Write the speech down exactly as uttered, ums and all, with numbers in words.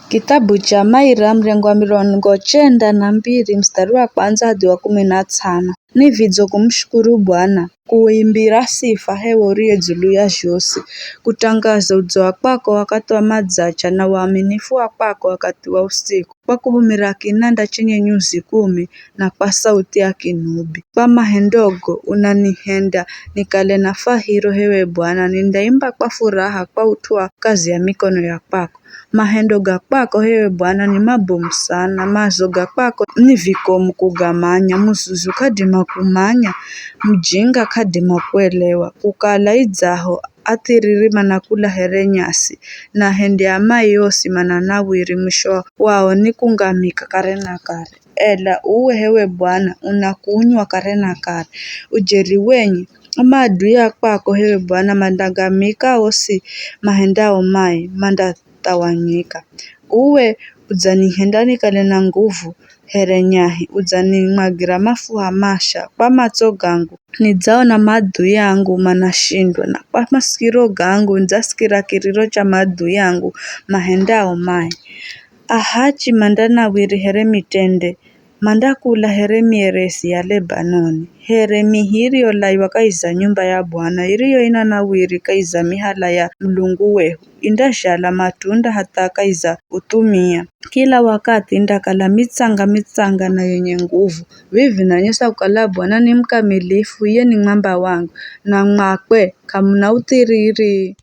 Kitabu cha Maira, mrengo wa mirongo chenda na mbiri, mstari wa kwanza hadi wa kumi na tsano. Ni vidzo kumshukuru Bwana, kuimbira sifa hewe uriye dzulu ya zhosi, kutangaza udzo wa kwako wakathi wa madzacha, na uaminifu wa kwako wakathi wa usiku, kwa kuhumira kinanda chenye nyuzi kumi, na kwa sauti ya kinubi. Kwa mahendogo unanihenda nikale na fahiro hewe Bwana, nindaimba kwa furaha kwa ut'u wa kazi ya mikono ya kwako. Mahendo ga kwako hewe Bwana ni mabomu sana, mazo ga kwako ni vikomu kugamanya, muzuzu k'adima kumanya, mujinga k'adima kuelewa. Kukala idzaho athiriri manakula here nyasi, na hende a mai osi mananawiri, mwisho wao ni kungamika kare na kare. Ela uwe hewe Bwana unakunywa kare na kare. Ujeri wenye, o maadui a kwako hewe Bwana mandangamika, osi mahendao mai mandathawanyika. Uwe udzanihenda nikale na nguvu here nyahi, udzanimwagira mafuha masha kwa matso gangu. Nidzaona maadui angu manashindwa, na kwa masikiro gangu nidzasikira kiriro cha maadui angu mahendao mai. Ahachi mandanawiri here mitende, mandakula here mierezi ya Lebanoni, here mihi iriyolaiwa kahi za nyumba ya Bwana, iriyo inanawiri kahi za mihala ya Mulungu wehu, indazhala matunda hatha kahi za uthumia. Kila wakathi indakala mitsanga-mitsanga na yenye nguvu. Vivi nanyesa kukala Bwana ni mukamilifu, iye ni mwamba wangu, na mwakwe k'amuna uthiriri.